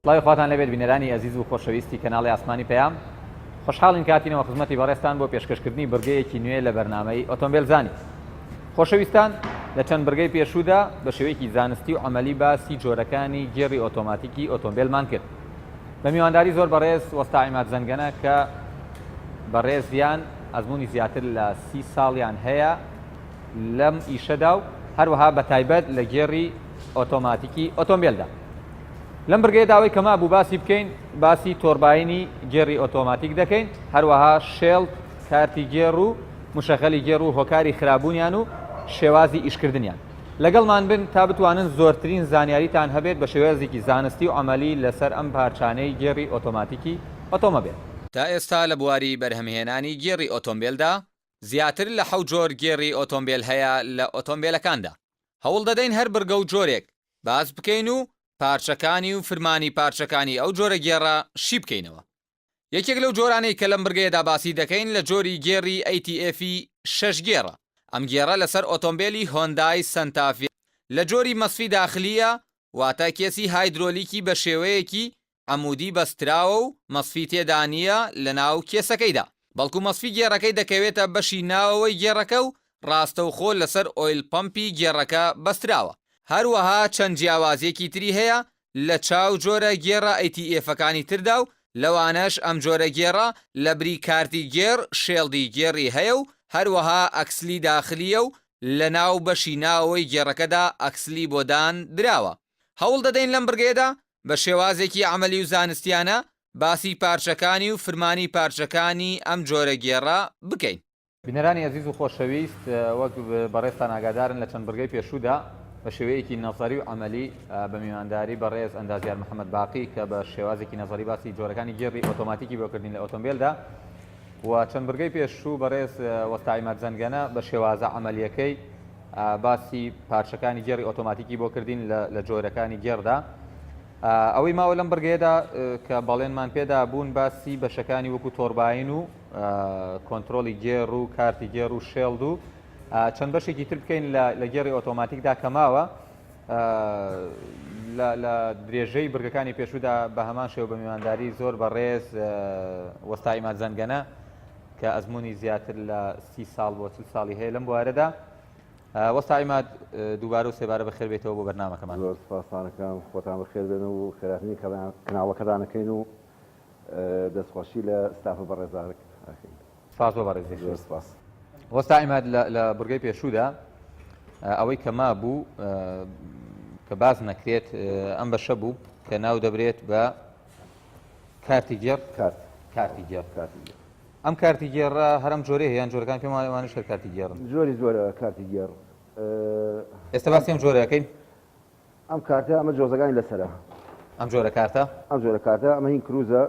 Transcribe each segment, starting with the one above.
سڵاوی خواتان لێبێت بینەرانی ئەزیز و خۆشەویستی کەناڵی ئاسمانی پەیام، خۆشحاڵین کە هاتینەوە خزمەتی بەڕێزتان بۆ پێشکەشکردنی بڕگەیەکی نوێ لە بەرنامەی ئۆتۆمبێل زانی. خۆشەویستان لە چەند بڕگەی پێشوودا بە شێوەیەکی زانستی و عەمەلی باسی جۆرەکانی گێڕی ئۆتۆماتیکی ئۆتۆمبێلمان کرد بە میوانداری زۆر بەڕێز وەستا عیماد زەنگەنە کە بەڕێزیان ئەزموونی زیاتر لە سی ساڵیان هەیە لەم ئیشەدا و هەروەها بە تایبەت لە گێڕی ئۆتۆماتیکی ئۆتۆمبێلدا. لەم بڕگەیەدا ئەوەی کە مابوو باسی بکەین باسی تۆرباینی گێڕی ئۆتۆماتیک دەکەین، هەروەها شێڵد، کارتی گێڕ و مشەغەلی گێڕ و هۆکاری خراپبوونیان و شێوازی ئیشکردنیان. لەگەڵمان بن تا بتوانن زۆرترین زانیاریتان هەبێت بە شێوازێکی زانستی و عەمەلی لەسەر ئەم پارچانەی گێڕی ئۆتۆماتیکی ئۆتۆمەبێل. تا ئێستا لە بواری بەرهەمهێنانی گێڕی ئۆتۆمبێلدا زیاتر لە حەوت جۆر گێڕی ئۆتۆمبێل هەیە لە ئۆتۆمبێلەکاندا. هەوڵ دەدەین هەر بڕگە و جۆرێک باس بکەین و پارچەکانی و فرمانی پارچەکانی ئەو جۆرە گێڕە شی بکەینەوە. یەکێک لەو جۆرانەی کە لەم بڕگەیەدا باسی دەکەین لە جۆری گێڕی ATF ی شەش گێڕە. ئەم گێڕە لەسەر ئۆتۆمبێلی هۆندای سەنتافی لە جۆری مەسفی داخلییە واتە کێسی هایدرۆلیکی بە شێوەیەکی عەمودی بەستراوە و مەسفی تێدا نییە لەناو کێسەکەیدا، بەڵکو مەسفی گێڕەکەی دەکەوێتە بەشی ناوەوەی گێڕەکە و ڕاستەوخۆ لەسەر oil pump ی گێڕەکە بەستراوە. هەروەها چەند جیاوازییەکی تری هەیە لە چاو جۆرە گێڕە ATF ەکانی تردا و لەوانەش ئەم جۆرە گێڕە لەبری کارتی گێڕ shield ی گێڕی هەیە و هەروەها axle ی داخلییە و لەناو بەشی ناوەوەی گێڕەکەدا axle ی بۆ داندراوە. هەوڵ دەدەین لەم بڕگەیەدا بە شێوازێکی عەمەلی و زانستیانە باسی پارچەکانی و فرمانی پارچەکانی ئەم جۆرە گێڕە بکەین. بینەرانی ئەزیز و خۆشەویست وەک بەڕێزتان ئاگادارن لە چەند بڕگەی پێشوودا بە شێوەیەکی نەزەری و عەمەلی بە میوانداری بەڕێز ئەندازیار محەمەد باقی کە بە شێوازێکی نەزەری باسی جۆرەکانی گێڕی ئۆتۆماتیکی بۆ کردین لە ئۆتۆمبێلدا و چەند بڕگەی پێشوو بەڕێز وەستا عیماد زەنگەنە بە شێوازە عەمەلیەکەی باسی پارچەکانی گێڕی ئۆتۆماتیکی بۆ کردین لە جۆرەکانی گێڕدا. ئەوەی ماوە لەم بڕگەیەدا کە بەڵێنمان پێدا بوون باسی بەشەکانی وەکو تۆرباین و کۆنترۆڵی گێڕ و کارتی گێڕ و shield و چەند بەشێکی تر بکەین لە گێڕی ئۆتۆماتیکدا کە ماوە لە درێژەی بڕگەکانی پێشوودا بە هەمان شێوە بە میوانداری زۆر بەڕێز وەستا عیماد زەنگەنە کە ئەزموونی زیاتر لە سی ساڵ بۆ چل ساڵی هەیە لەم بوارەدا. وەستا عیماد دووبارە و سێبارە بەخێر بێیتەوە بۆ بەرنامەکەمان. زۆر سوپاستان ئەکەم، خۆتان بەخێر بێن و خێرهاتنی کەناڵەکەتان ئەکەین و دەستخۆشی لە ستافە بەڕێزان ئەکەین. سپاس بۆ بەڕێزی. زۆر سپاس. وەستا عیماد لە بڕگەی پێشوودا ئەوەی کە مابوو کە باس نەکرێت ئەم بەشە بوو کە ناو دەبرێت بە کارتی گێڕ کارت کارتی گێڕ کارتی گێڕ ئەم کارتی گێڕە هەر ئەم جۆرەیە یان جۆرەکان پێم وایە ئەوانیش هەر کارتی گێڕن؟ جۆری زۆرە کارتی گێڕ. ئێستا باسی ئەم جۆرە ئەکەین؟ ئەم کارتە ئەمە جۆزەکانی لەسەرە. ئەم جۆرە کارتە؟ ئەم جۆرە کارتە ئەمە هین کروزە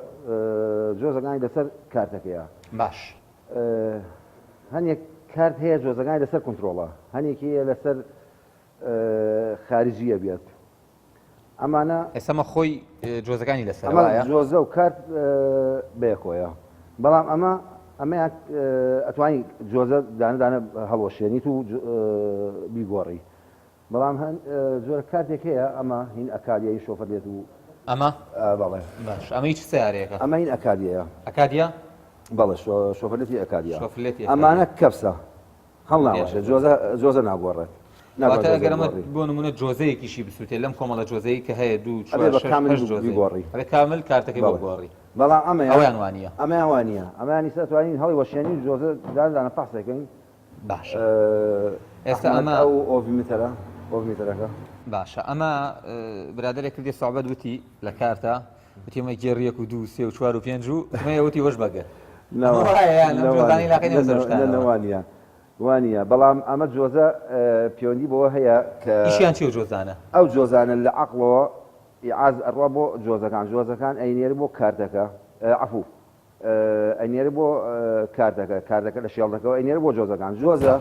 جۆزەکانی لەسەر کارتەکەیە. باش. هەنێک کارت هەیە جۆزەکانی لەسەر کۆنترۆڵە هەنێکی هەیە لەسەر خارجیە بێت. ئەمانە. ئێستا ئەمە خۆی جۆزەکانی لەسەرە ئەمە وایە؟ جۆزە و کارت بەیەکەوەیە بەڵام ئەمە ئەمەیان ئەتوانی جۆزە دانە دانە هەڵوەشێنیت و بیگۆڕی بەڵام هەن جۆرە کارتێک هەیە ئەمە هین ئەکادیە هین شۆفەرلێت و ئەمە بەڵێ باش ئەمە هیچ سیارەیەکە ئەمە هین ئەکادیەیە ئەکادیە بەڵێ شۆفەرلێتی ئەکادیە شۆفەرلێتی ئەمانە کەپسە هەڵناوەشێت جۆزە جۆزە ناگۆڕێت. واتە ئەگەر ئەمە بۆ نمونە جۆزەیەکیشی بسووتێ لەم کۆمەڵە جۆزەی کە هەیە دوو چوار شەش هەشت جۆزەی بیگۆڕی ئەبێ کامل کارتەکەی بۆ بگۆڕی بەڵام ئەمەیان ئەویان وانییە ئەمەیان وانییە ئەمەیان ئیستا توانین هەڵی وەشێنین جۆزە دانە دانە فەحسەکەین باشە ئێستا ئەمە ئەو odometer ە odometer ەکە باشە ئەمە برادەرێک کردی سوعبەت وتی لە کارتە وتی ئەمە گێڕ یەک و دوو و سێ و چوار و پێنج و ئەمەیە وتی وەش بەگە وانە وانە بەڵام ئەمە جۆزە پەیوەندی بەوە هەیە کە ئیشیان چی جۆزانە ئەو جۆزانە لە عقلەوە ئیعاز ئەڕوا بۆ جۆزەکان جۆزەکان ئەینێر بۆ کارتەکە عفو ئەینێرە بۆ کارتەکە کارتەکە لە shield ەکەەوە ئەینێرە بۆ جۆزەکان جۆزە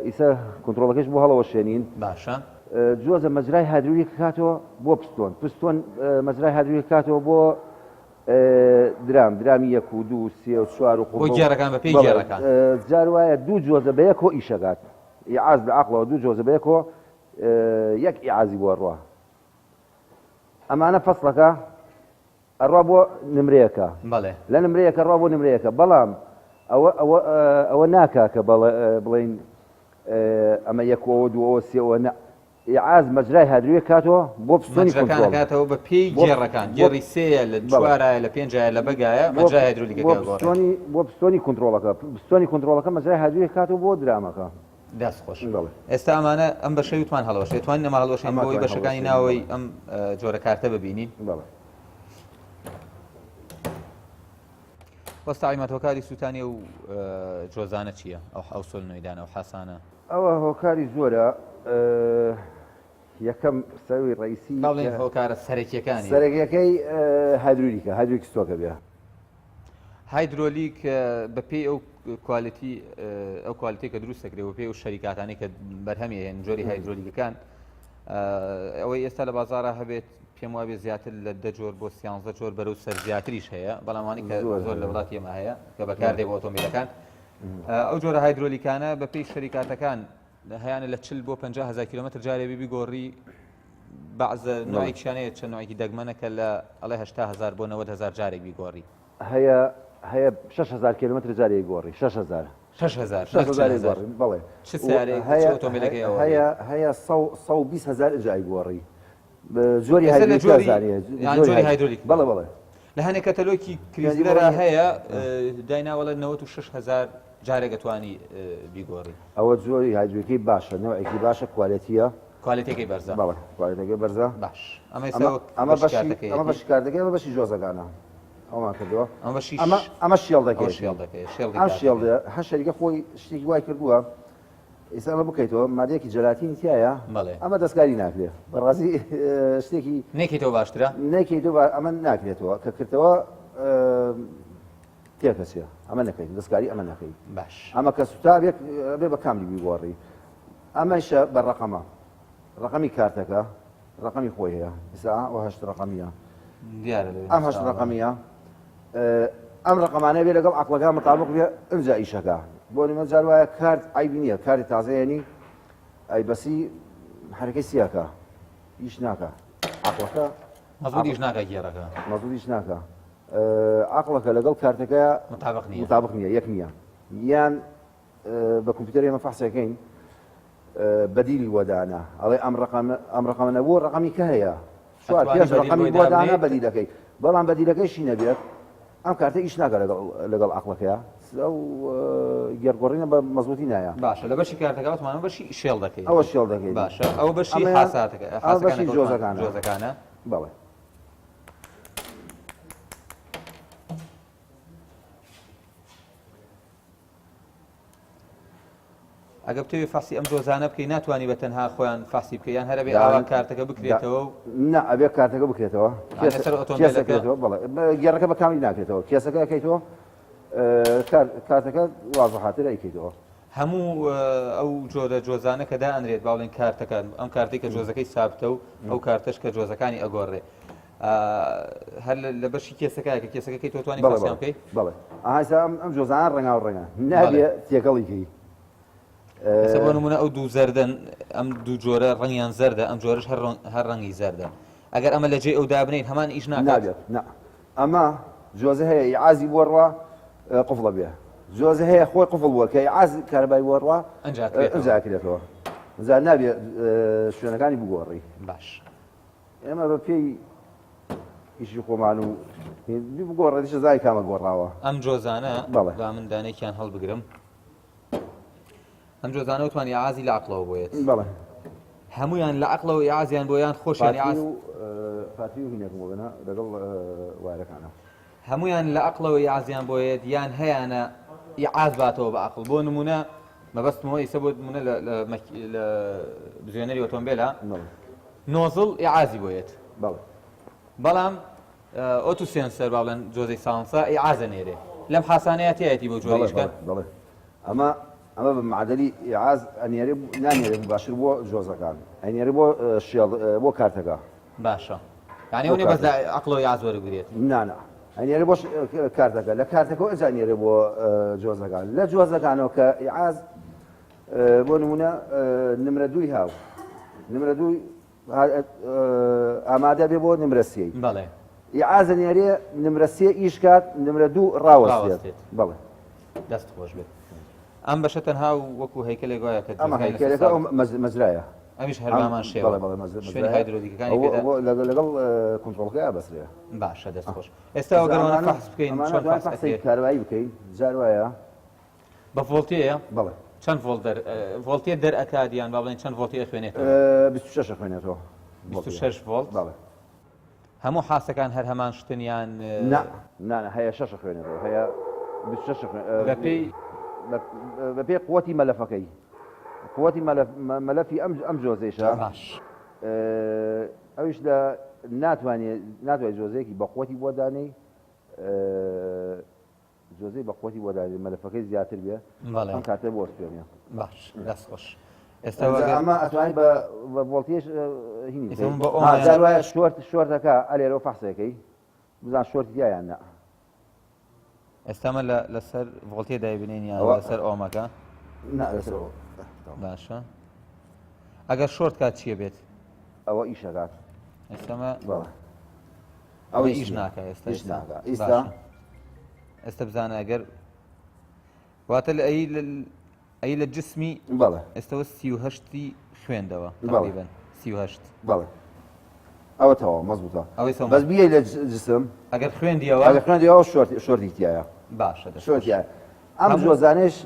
ئیسە کۆنترۆڵەکەش بۆ هەڵەوەشێنین باشە جۆزە مەجرای هایدرۆلیک کاتەوە بۆ پستۆن پستۆن مەجرای هایدرۆلیک کاتەوە بۆ درام درامی یەک و دوو سێ و چوار و بۆ گێڕەکان بە پێی گێڕەکان جار وایە دوو جۆزە بە یەکۆ ئیشەکات ئیعاز لە عقلەوە دوو جۆزە بە یەکۆ یەک ئیعازی بۆ ڕوە. ئەمانە فەسڵەکە ئەڕوا بۆ نمرەیەکە بەڵێ. لە نمرەیەکە ڕوا بۆ نمرەیەکە بەڵام ئەوە ئەوە ئەوە ناکا کە بڵێین ئەمە یەک ئەوە دوو ئەوە سێ ئەوە نە ئیعاز مەجرای هادروێ کاتەوە بۆ پستۆنی مەجراکان کۆنترۆڵ ئەکاتەوە بە پێی بۆ گێڕەکان بۆ گێڕی سێیە لە بەڵێ چوارایە لە پێنجایە لە بەگایە بۆ مەجرای بۆ هایدرۆلیکەکە ئەگۆڕێ. پستۆنی بۆ پستۆنی کۆنترۆڵەکە پستۆنی کۆنترۆڵەکە مەجرای هادروێ کاتەوە بۆ درامەکە. دەست خۆش. بەڵێ. ئێستا ئەمانە ئەم بەشەی وتمان هەڵەوەشێ توانین ئەمە هەڵوەشێن ئەمە بۆ ئەوەی توانین بەشەکانی هەڵوەشێنین ناوەی بەڵێ. ئەم جۆرە کارتە ببینین. بەڵێ. وەستا عیماد هۆکاری سووتانی ئەو جۆزانە چییە؟ ئەو ئەو solenoid انە ئەو حاسانە؟ ئەوە هۆکاری زۆرە یەکەم سەوی ڕئیسی با بڵێین هۆکارە سەرەکیەکانی. سەرەکیەکەی هایدرولیکە هایدرولیک stuck ە بێ. هایدرۆلیک بە پێی ئەو quality ئەو quality کە دروست دەکرێت و پێی ئەو شەریکاتانەی کە بەرهەمی هێن جۆری هایدرۆلیکەکان ئەوەی ئێستا لە بازارە هەبێت پێم وابێ زیاتر لە دە جۆر بۆ سیانزە جۆر بەرەو سەر زیاتریش هەیە بەڵام وانی کە زۆر لە وڵاتی ئێمە هەیە کە بەکاردێ بۆ ئۆتۆمبیلەکان ئەو جۆرە هایدرۆلیکانە بە پێی شەریکاتەکان هەیانە لە 40 بۆ 50 هزار کیلومتر جارێ بی بیگۆڕی بەعزە نوعێکیان هەیە چەند نوعێکی دەگمەنە کە لە ئەڵێ 80 هزار بۆ 90 هزار جارێک بیگۆڕی. هەیە هەیە 6000 کیلومتر جارێ گۆڕی 6000 6000 6000 گۆڕی بەڵێ چ سیارەیەک چ هەیە ئۆتۆمبیلێک هەیە ئەوە هەیە هەیە 120 هزار ئینجا گۆڕی جۆری ئێستا لە هایدرۆلیک جۆری زانیە یان جۆری هایدرۆلیک بەڵێ بەڵێ لە هەنێک کەتەلۆکی کریزلەرا هەیە دایناوەڵێ 96 هزار جارێک ئەتوانی بیگۆڕی. ئەوە جۆری هایدرۆلیکی باشە نەوعێکی باشە quality یە. quality ەکەی بەرزە. بەڵێ quality ەکەی بەرزە. باش ئەمە ئێستا وەک ئەمە بەشی بەشی کارتەکەیەتی. ئەمە بەشی کارتەکەی ئەمە بەشی جۆزەکانە ئەومان کردووە. ئەمە بەشی ئەمە ئەمە shield ەکەیەتی. ئەوە shield ەکەیە shield ی ئەم کارتەکەیە. shield ە هەر شەریکە خۆی شتێکی وای کردووە ئێستا ئەمە بکەیتەوە مادەیەکی جەلاتینی تیایە بەڵێ. ئەمە دەستکاری ناکرێ بەڕاستی شتێکی نەیکەیتەوە باشترە؟ نەیکەیتەوە ئەمە ناکرێتەوە کە کردەوە تێکەچێ ئەمە نەکەیت دەستکاری ئەمە نەکەیت باش ئەمە کە سوتابێک بێ بە کاملی بیگۆڕی ئەمەشە بە ڕقەمە ڕقەمی کارتەکە ڕقەمی خۆی هەیە ئێستا ئەو هەشت ڕقەمیە دیارە ئەم هەشت ڕقەمیە ئەم ڕقەمانە بێ لەگەڵ عقلەکە مطابق بێ ئەمجا ئیشەکە بۆ نمە جار وایە کارت عیبی نییە کاری تازەیەنی ئەی بەسی حرەکەی سیاکە ئیش ناکە عقلەکە مەزبوط ئیش ناکە گێڕەکە مەزبوط ئیش ناکە عقلەکە لەگەڵ کارتەکە مطابق نییە مطابق نییە یەک نییە یان بە کۆمپیوتەر ئێمە فەحسەکەین بەدیلی بۆ دانا ئەڵێ ئەم ڕقم ئەم ڕقەمە نەبوو ڕقمی کە هەیە چوار پێنج ڕقمی بۆ دانا بەدیلەکەی بەڵام بەدیلەکەیشی نەبێت ئەم کارتە ئیش ناکە لەگەڵ لەگەڵ عقلەکەیە ئەو گێڕگۆڕینە بە مەزبوطی نایە باشە لە بەشی کارتەکە وتمان بەشی shield ەکەی ئەوە shield ەکەی باشە ئەو بەشی حاساتەکە ئەو بەشی جۆزەکانە جۆزەکانە بەڵێ ئەگە بتەوێ فەحسی ئەم جۆزانە بکەی ناتوانانی بە تەنها خۆیان فەحسی بکەی یان هەر ئەبێ ئاوا کارتەکە بکرێتەوە و نا ئەبێ کارتەکە بکرێتەوە لەسەر ئۆتۆمبیلەکە بەڵێ گێڕەکە بە کامی ناکرێتەوە کێسەکە ئەکەیتەوە کارتەکە وازحاتر ئەیکەیتەوە. هەموو ئەو جۆرە جۆزانە کە دائەنرێت با بڵێن کارتەکە ئەم کارتەی کە جۆزەکەی سابتە و ئەو کارتەش کە جۆزەکانی ئەگۆڕێ هەر لە بەشی کێسەکە کە کێسەکەی تۆ توانی فەحسیان بکەی؟ بەڵێ ئاسا ئەم جۆزانە ڕەنگاو ڕەنگە نابێ تێکەڵی کەی. ئێستا بۆ نمونە ئەو دوو زەردەن ئەم دوو جۆرە ڕەنگیان زەردە ئەم جۆرەش هەر ڕەنگی زەردە ئەگەر ئەمە لە جێی ئەو دابنێین هەمان ئیش ناکات؟ نابێت نا ئەمە جۆزە هەیە ئیعازی بۆ ڕوا قفڵە بێ جۆزە هەیە خۆی قفڵ بووە کە ئیعاز کارەبای بۆ ڕوا ئەنجا کرێتەوە ئەنجا نابێ شوێنەکانی بگۆڕی باش ئێمە بە پێی ئیشی خۆمان و بگۆڕێتیش زای کامە گۆڕاوە. ئەم جۆزانە با من دانێکیان هەڵبگرم. ئەم جۆزانە وتمان ئیعازی لە عەقڵەوە بۆیەت. بەڵێ. هەمویان لە عەقڵەوە ئیعازیان بۆ یان خۆشیان ئیعاز پاتری و هینێکم بۆ بێنە لەگەڵ وایرەکانە. هەمویان لە عەقڵەوە ئیعازیان بۆیەت یان هەیانە ئیعاز باتەوە بە عەقڵ بۆ نمونە مەبەستمەوە ئیسە بۆ نمونە لە بزوێنەری ئۆتۆمبێلە nozzle ئیعازی بۆ یەت بەڵێ بەڵام auto sensor با بڵێن جۆزەی سانسە ئیعازە نێرێ لەم حاسانەیە تیایەتی بۆ جۆری ئیشکەن بەڵێ ئەمە ئەمە بە معدەلی ئیعاز ئەنێرێ نانێرێ مباشر بۆ جۆزەکان ئەنێرێ بۆ shield بۆ کارتەکە باشە یعنی ئەو نیە بەس لە عەقڵەوە ئیعاز وەربگرێت نا نا ئەنێرێ بۆ کارتەکە لە کارتەکەەوە ئەجا ئەنێرێ بۆ جۆزەکان لە جۆزەکانەوە کە ئیعاز بۆ نمونە نمرە دووی هاو نمرە دووی. ئامادە بێ بۆ نمرە سێی. بەڵێ. ئیعازە نێرێ نمرە سێ ئیش کات نمرە دوو ڕاوەستێت. بەڵێ. دەست خۆش بێت. ئەم بەشە تەنها وەکو هەیکەلێک وایە کە ئەمە هەیکەلەکە ئەو مەزرایە. ئەمیش هەر بەهەمان شێوە. بەڵێ بەڵێ مەزرایە. شوێنی هایدرۆلیکەکانی پێدا. لەگەڵ کۆنترۆڵەکەی ئەبەسرێ. باشە دەست خۆش. ئێستا ئەگەر ئەوانە فەحس بکەین چۆن فەحس ئەکرێت؟ کارەبایی بکەین جار وایە. بە ڤۆڵتێیە؟ بەڵێ. چەند ڤۆڵت دەر ڤۆڵتێ دەر ئەکات یان با بڵێین چەند ڤۆڵتی ئەخوێنێتەوە؟ 26 ئەخوێنێتەوە. 26 ڤۆڵت؟ بەڵێ. هەموو حاسەکان هەر هەمان شتن یان نا نا نا هەیە شەش ئەخوێنێتەوە هەیە 26 ئەخوێن بەپێی بەپێی قوتی مەلەفەکەی قوتی مەلەف مەلەفی ئەم ئەم جۆزەیشە باش ئەویش لە ناتوانێت ناتوانێت جۆزەیەکی بەقوتی بۆ دانێی جۆزەی بەقوەتی بۆ دانێ مەلەفەکەی زیاتر بێ بەڵێ ئەم کاتە بوەستێنێ. باش دەست خۆش ئێستا ئینجا وەگەر ئەمە ئەتوانی بە بە ڤۆڵتێژ هینی ئێستا بکەی من بە ها ئۆمە جار وایە short شۆرتەکە ئەلێرەوە فەحسەکەی بزان شۆرتی تیا یان نا. ئێستا ئەمە لە لەسەر ڤۆڵتێ دایبنێین یان ئەوە لەسەر ئۆمەکە؟ نا لەسەر ئۆ باشە ئەگەر شۆرت کات چییە بێت؟ ئەوە ئیشەکات ئێستا ئەمە بەڵێ ئەوە ئیش ناکە ئێستا ئیش ناکە ئیستا ئێستا بزانە ئەگەر واتە لە ئەی ئەی لە جسمی بەڵێ ئێستەوە 38 خوێندەوە تقریبا 38 بەڵێ ئەوە تەواو مەزبوتە ئەوەی بەس بیە لە جسم ئەگەر خوێندیەوە ئەگەر خوێندیەوە شۆرتی شۆرتی تایە باشە شۆرتیە ئەم جۆزانێش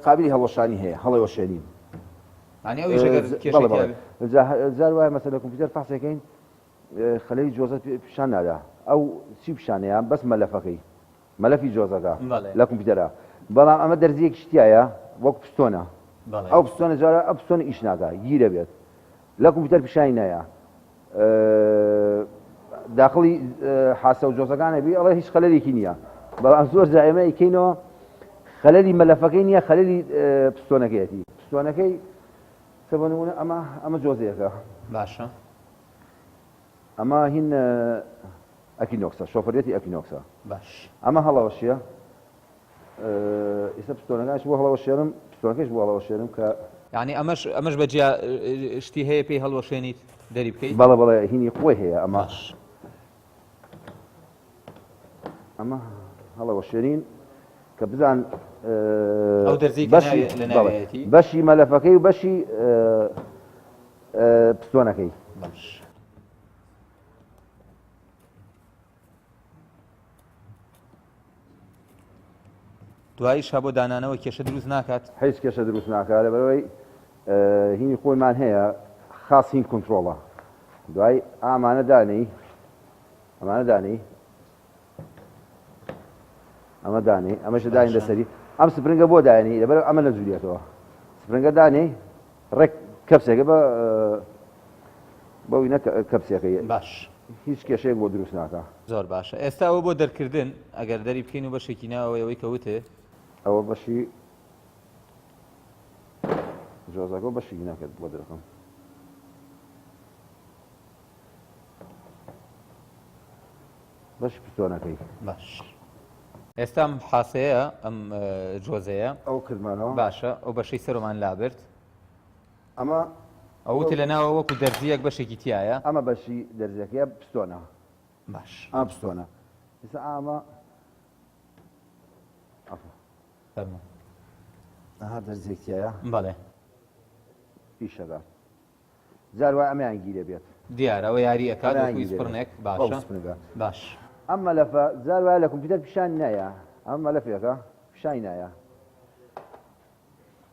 قابلی هەڵوەشانی هەیە هەڵەوەشێنین یعنی ئەویش ئەگەر کێشەی تیا بێ. جار وایە مەسەلەن لە کۆمپیوتەر فەحسێکەین خەلەلی جۆزە پیشان نادا ئەو چی پیشانەیە بەس مەلەفەکەی مەلەفی جۆزەکە لە کۆمپیوتەرە بەڵام ئەمە دەرزیەکی تایە وەک پستۆنە ئەو پستۆنە جارە ئەو پستۆنە ئیش ناکا گیرە بێت لە کۆمپیوتەر پیشانی نایە داخڵی حاسە و جۆزەکانە بی ئەڵێ هیچ خەلەلێکی نییە بەڵام زۆر جا ئێمە ئەیکەینەوە خەلەلی مەلەفەکەی نییە خەلەلی پستۆنەکەیەتی پستۆنەکەی سە بۆ نمونە ئەمە ئەمە جۆزەیەکە باشە ئەمە هین ئەکینۆکسە شۆفەرێتی ئەکینۆکسە باش ئەمە هەڵەوەشیە ئیستا پستۆنەکانش بۆ هەڵەوەشێنم پستۆنەکەش بۆ هەڵەوەشێنم کە یعنی ئەمەش ئەمەش بە جیا شتی هەیە پێی هەڵوەشێنیت دەری بکەیت بەڵێ بەڵێ هینی خۆی هەیە ئەمە باش ئەمە هەڵەوەشێنین کە بزان ئەو دەرزی بەشی لە ناویەتی بەشی مەلەفەکەی و بەشی پستۆنەکەی باش دواییش بۆ دانانەوە کێشە دروست ناکات؟ هیچ کێشە دروست ناکات لەبەرئەوەی هینی خۆیمان هەیە خاص هین کۆنترۆڵە دوای ئامانە دانەی ئەمانە دانەی ئەمە دانەی ئەمەش دانی لەسەری ئەم spring ە بۆ دانی لەبەر ئەمە نەجولیێتەوە spring ە دانەی ڕێک کەپسێکە بە بەوی نە کەپسێکەی باش هیچ کێشەیەک بۆ دروست ناکا. زۆر باشە ئێستا ئەوە بۆ دەرکردن ئەگەر دەری بکەین و بەشێکی ناوەوەی ئەوەی کە وتێ. ئەوە بەشی جۆزەکە و بەشی ناکەت بۆ دەرەکەم. بەشی پستۆنەکەی. باش ئێستا ئەم حاسەیە ئەم جۆزەیە ئەو کردمانەوە باشە ئەو بەشەی سەرۆمان لابرد. ئەمە ئەو وتی لە ناوە وەکو دەرزیەک بەشێکی تایە. ئەمە بەشی دەرزیەکەیە پستۆنە. باش. ئەمە پستۆنە. ئێستا ئەمە عەفو. فەرموو. ئەها دەرزیەک تایە. بەڵێ. ئیشەکات. جار وایە ئەمەیان گیرە بێت. دیارە ئەوە یاری ئەکات وەکو ئیسپڕنێک باشە باش. ئەم مەلەفە جار وایە لە کۆمپیوتەر پیشان نایە ئەم مەلەفێکە پیشانی نایە.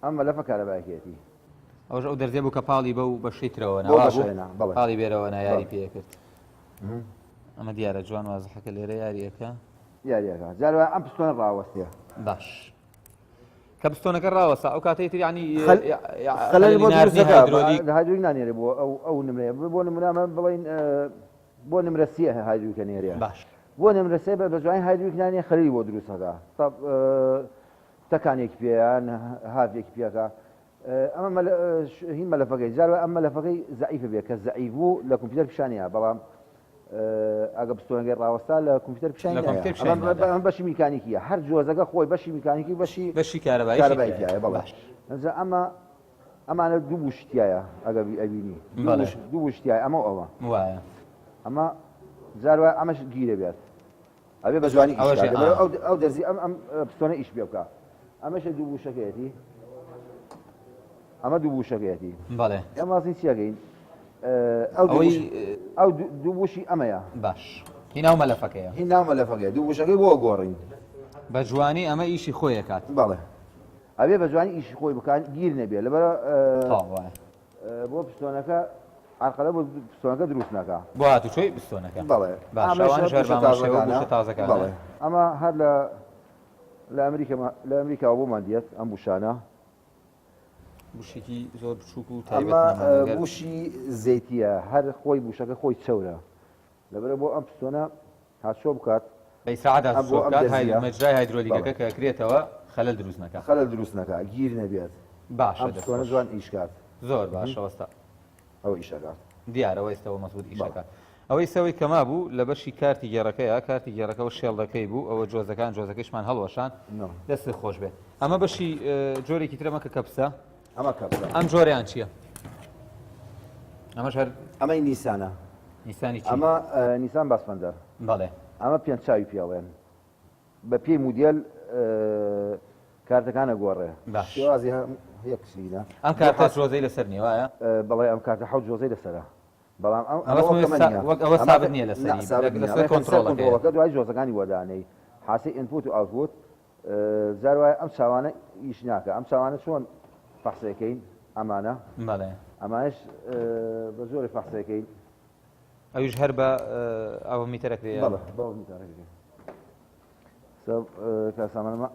ئەم مەلەفە کارەبایەکەیەتی. ئەوەش ئەو دەرزیە بوو کە پاڵی بەو بەشەی ترەوە نا بەو وا بوو بەشەیە نا بەڵێ پاڵی بێرەوە نا یاری بەڵێ پێ کرد ئەمە دیارە جوان وازحەکە لێرە یاریەکە یاریەکە جار وایە ئەم پستۆنە ڕاوەستێ باش کە پستۆنەکە ڕاوەستا ئەو کاتەی تر یعنی خەل- خەلەلی خەلەلی بۆ ناردنی دروست دەکا هایدرۆلیک هایدرۆلیک نانێرێ بۆ ئەو ئەو نمرەیە بۆ نمونە ئەمە بڵێین بۆ نمرە سێ هایدرۆلیکە نێرێ باش بۆ نمرە سێ بە جوانی هایدرۆلیک نانێ خەلەلی بۆ دروست دەکا طب تەکانێکی پێ یان هافێکی پێکە ئەمە هین مەلەفەکەی جار ئەم مەلەفەکەی زەعیفە بێ کە زەعیف بوو لە کۆمپیوتەر پیشانەیە بەڵام ئەگە پستۆنەکەی ڕاوەستا لە کۆمپیوتەر پیشان ئەمە بەشی میکانیکیە هەر جۆزەکە خۆی بەشی میکانیکی بەشی بەشی کارەبایی بەڵێ ئەمە. ئەمانە دوو بوشی تایە ئەگەر ئەبینی دوو بوشی تایە ئەمە ئەوە وایە ئەمە جار وایە ئەمەش گیرە بێت ئەبێ بە جوانی ئیش بکات ئەو دەرزی ئەم ئەم پستۆنە ئیش پێ بکە ئەمەشە دوو بوشەکەیەتی ئەمە دوو بوشەکەیەتی بەڵێ ئەمە ڕاستی چیەکەین ئەو ئەوەی ئەو دوو بوشی ئەمەیە باش هی ناو مەلەفەکەیە هی ناو مەلەفەکەیە دوو بوشەکەی بۆ گۆڕین بە جوانی ئەمە ئیشی خۆی ئەکات بەڵێ ئەبێ بە جوانی ئیشی خۆی بکات گیر نەبێ لەبەر بۆ پستۆنەکە عرقەلە بۆ پستۆنەکە دروست ناکا. بۆ هاتوچۆی پستۆنەکە. بەڵێ. باشە ئەوانەش هەر بە هەمان شێوە بوشە تازەکانە. بەڵێ ئەمە هەر لە لە ئەمریکا لە ئەمریکاوە بۆمان دێت ئەم بوشانە. بوشێکی زۆر بچووک و تایبەت ئەمە بوشی زەیتیە هەر خۆی بوشەکە خۆی چەورە لەبەرە بۆ ئەم پستۆنە هاتوچۆ بکات. بە ئیسراعەت هاتوچۆ بکات مەجرای هایدرۆلیکەکە کە ئەکرێتەوە خەلەل دروست نەکا. خەلەل دروست نەکا گیر نەبێت. باشە ئەم پستۆنە جوان ئیش کات. زۆر باشە وەستا. ئەوە ئیش ئەکات. دیارە ئەوە ئێستا مەزبوت ئیش ئەکات. ئەوەی سەوەی کە مابوو لە بەشی کارتی گێڕەکەیە کارتی گێڕەکەەوە شێڵدەکەی بوو ئەوە جۆزەکان جۆزەکەیشمان هەڵوەشان دەستت خۆش بێت ئەمە بەشی جۆرێکی ترەمە کە کەپسە ئەمە کەپسە ئەم جۆریان چییە؟ ئەمەش هەر ئەمەی نیسانە نیسانی چی؟ ئەمە نیسان پاسفایندەر بەڵێ ئەمە پێنج چاوی پێڵێن بە پێی مودێل کارتەکان ئەگۆڕێ. باش. شێوازی هەم یەک شینە. ئەم کارتە جۆزەی لەسەر نییە وایە؟ بەڵێ ئەم کارتە حەوت جۆزەی لەسەرە. بەڵام ئەم ئەمە وەک ئەمە نییە. وەک ئەوە سابت نییە لەسەری. نا سابت نییە. لەسەر کۆنترۆڵەکەیە. کۆنترۆڵەکە دوای جۆزەکانی بۆ دانێی. حاسەی input و output جار وایە ئەم چاوانە ئیش ناکا. ئەم چاوانە چۆن فەحسەکەین ئەمانە. بەڵێ. ئەمانەش بە جۆرێ فەحسەکەین. ئەویش هەر بە avometer ئەکرێ بەڵێ بە avometer ئەکرێ. سە کاک سامان ئەمە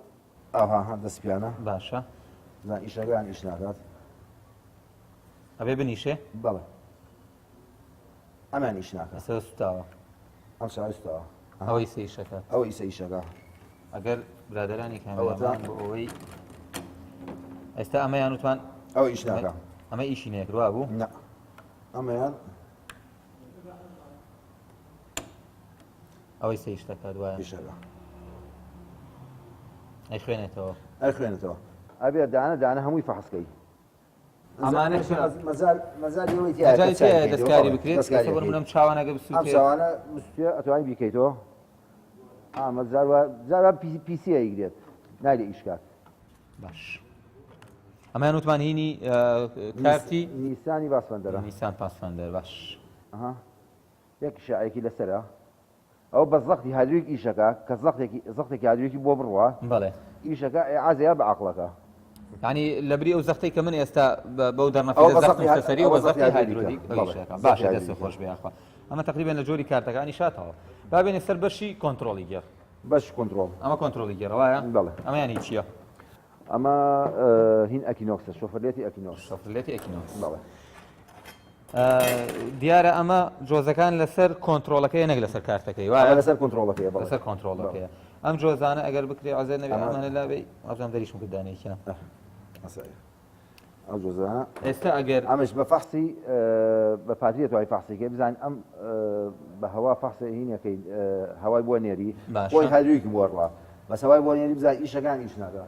ئاها ها دەست پیانە باشە زان ئیشەکان ئیش ناکات ئەبێ بنیشێ بەڵێ ئەمان ئیش ناکات ئێستا سوتاوە ئەم شاری سوتاوە ئەوەی سێ ئیشەکات ئەوە ئیسە ئیشەکە ئەگەر برادرانی کامێرامان بۆ ئەوەی ئێستا ئەمەیان وتمان ئەوە ئیش ناکە ئەمە ئیشی نەکروا بوو نا ئەمەیان ئەوەی سێ شتەکە دوایە ئیشەکە ئەی خوێنێتەوە ئەی خوێنێتەوە ئەبێ دانە دانە هەمووی فەحسکەی ئەمانە مەزال مەزال ئەوەی تیایە مەجالی تیایە دەستکاری بکرێت دەستکاری بۆ نمونە ئەم چاوانە گەر ئەم بسووتێ چاوانە بسووتێ ئەتوانی بیکەیتەوە ئامە جار وا جار وا پیسی ئەیگرێت نایلێ ئیش کات باش ئەمەیان وتمان هینی کارتی نیسانی پاسفایندەرە نیسان پاسفایندەر باش ئەها یەک شعێکی لەسەرە ئەو بە زەختی هایدرۆلیک ئیشەکە کە زەختێکی زەختێکی هایدرۆلیکی بۆ بڕوا بەڵێ ئیشەکە ئیعازەیە بە عەقڵەکە. یانی لەبری ئەو زەختەی کە من ئێستا بەو ئەوە دەرنەفیزە بە زەختم زەختی خستە سەری ئەو ئەوە بە زەختی زەختی هایدرۆلیکە هایدرۆلیک ئەو بەڵێ ئیشەکە زەختی باشە دەست هایدرۆلیکە خۆش بێ یاخوا ئەمە تقریبا لە جۆری کارتەکانی شاتەوە با بێنە سەر بەشی کۆنترۆڵی گێڕ بەش کۆنترۆڵ ئەمە کۆنترۆڵی گێڕە وایە بەڵێ ئەمە یانی چییە ئەمە هین ئەکینۆکسە شۆفرلێتی ئەکینۆکس شۆفرلێتی ئەکینۆکس بەڵێ دیارە ئەمە جۆزەکان لەسەر کۆنترۆڵەکەی نەک لەسەر کارتەکەی وایە لەسەر کۆنترۆڵەکەی بەڵێ لەسەر کۆنترۆڵەکەیە ئەم جۆزانە ئەگەر بکرێ عەزێت نەبێ ئەمانە لابێ وابزانم دەریشم کرد دانەیەکیان ئەو جۆزانە ئێستا ئەگەر ئەمەش بە فەحسی بە پاتریە توای فەحسێکەی بزان ئەم بە هەوا فەحسە هینەکەی هەوای بۆ نێری خۆی هایدرۆلیکی بۆ ڕوا بەس هەوای بۆ نێری بزان ئیشەکان ئیش ناکە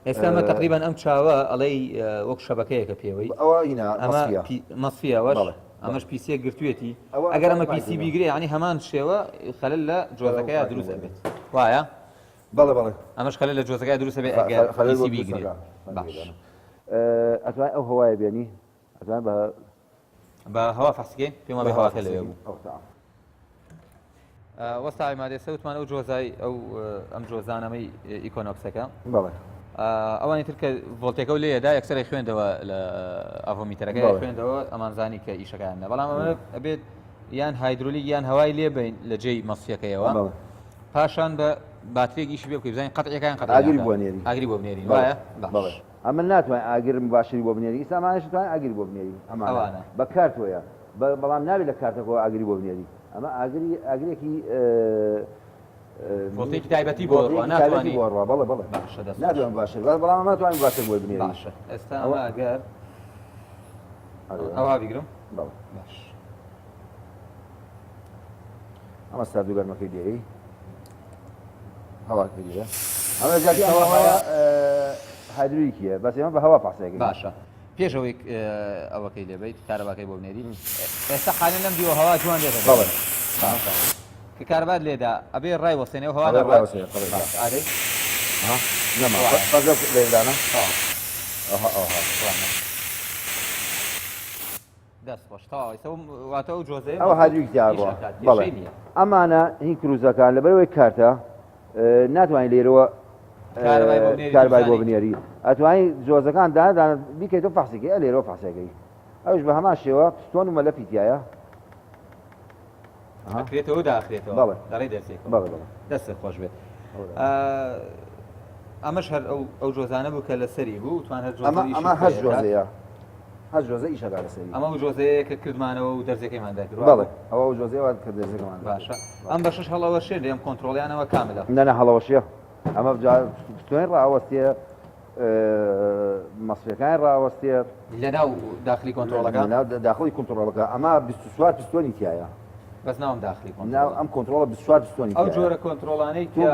ئێستا ئەمە تەقریبەن ئەم چاوە ئەڵێی وەک شەبەکەیەکە پێوەی ئەوە هینا ئەمە مەسفیە مەسفیە ئەوەش بەڵێ ئەمەش پیسیەک گرتوێتی ئەوە ئەگەر ئەمە ئەتوانی پیسی پاکی بیگرێ یعنی هەمان شێوە خەلەل لە جۆزەکەیا پاکی دروست بۆ ئەبێت وایە بەڵێ بەڵێ ئەمەش خەلەل لە جۆزەکەیا دروست ئەبێت ئەگەر خەلەل بۆ پیسی دروست بیگرێ ئەکا. باش ئەتوانی ئەو هەوایە بێنی ئەتوانی بە بە هەوا فەحسکەین پێم وابێ بە هەوا هەواکە لەوێ فەحسەکەی بوو ئەو تەعام وەستا عیماد ئێستا وتمان ئەو جۆزای ئەو ئەم جۆزانەمەی ئیکۆنۆکسەکە بەڵێ ئەوانی تر کە ڤۆلتێکە و لێدا یەکسەر خوێندەوە لە avometer ەکە خوێندەوە ئەمانزانی کە ئیشەکان نە بەڵام ئەمە ئەبێت یان هایدرۆلیک یان هەوای لێ بین لە جێی مەسیەکەیەوە پاشان بە باترێک ئیشی پێ بکەی بزانین قەتعەکان قەت ئاگری بۆ نێری ئاگری بۆ بنێری وایە بەڵێ ئەمە ناتوانین ئاگر مباشری بۆ بنێری ئیستا ئەمانەش توانین ئاگری بۆ بنێری ئەمانە بە کارتۆیە بەڵام نابێت لە کارتەکەەوە ئاگری بۆ بنێری ئەمە ئاگری ئاگرێکی ڤۆڵتێکی تایبەتی بۆ ڕوا ناتوانی بۆ ڕوا بەڵێ بەڵێ باشە دەست ناتوانم باشە بەڵام ئەمە توانین باشتر بۆی بنێری باشە ئێستا ئەمە ئەگەر ئەوها بیگرم بەڵێ باش ئەمە سارد و گەرمەکەی لێی هەواکەی لێ ئەمە زیاتر ئەوە هایدرۆلیکیە بەس ئێمە بە هەوا فەحسەکەین باشە. پێش ئەوەی ئەوەکەی لێ بیت کارەباکەی بۆ بنێری ئێستا حالێن لەم دیوە هەوا جوان دێتە بەڵێ باشە کە کارەبات لێدا ئەبێ ڕای وەستێنێ و هەوا ئەبێ نەڕوات ڕای وەستێنێ، بەڵێ. باشە ئارەی ها نەما وایە. فەزە لێدانە تەواو ئەها ئەوها جوانە دەست خۆش تەواو ئێستا ئەو واتە ئەو جۆزەیە ئەوە مەزبوط هاردووی تیا ئیش بووە ئەکات بەڵێ کێشەی نییە ئەمانە هین کروزەکان لەبەرەوەی کارتە ناتوانانی لێرەوە کارەبای بۆ بنێری کاربای بۆ بزانی. بنێری ئەتوانی جۆزەکان دانە دانە بیکەیتەوە فەحسێکی ئە لێرەوە فەحسەکەی ئەوش بە هەمان شێوە پستۆن و مەلەفی تایە ئەها. ئەکرێتەوە و داخرێتەوە بەڵێ. لە ڕێی دەرزیەکەوە بەڵێ بەڵێ. دەستت خۆش بێت ئەمەش هەر ئەو ئەو جۆزانە بوو کە لەسەری بوو توان هەر جۆزە ئەمە ئیشی ئەمە هەر خۆی ئەکات. جۆزەیە هەر جۆزە ئیشەکە لەسەری ئەمە ئەو جۆزەیە کە کردمانەوە و دەرزیەکەیمان دەکرد بەڵێ ئەوە ئەو جۆزەیە وا کە دەرزیەکەمان دەکرد. باشە ئەم بەشەش هەڵەوەشێ لێم کۆنترۆڵیانەوە کاملە نە نە هەڵەوەشێ ئەمە جا پستۆنی ڕاوەستێ مەسفەکانی ڕاوەستێ لەناو داخلی کۆنترۆڵەکە لەناو داخلی کۆنترۆڵەکە ئەمە 24 پستۆنی تایە بەس ناوم داخلی ناو ئەم کۆنترۆڵە 24 پستۆنی ئەو جۆرە کۆنترۆڵانەی کە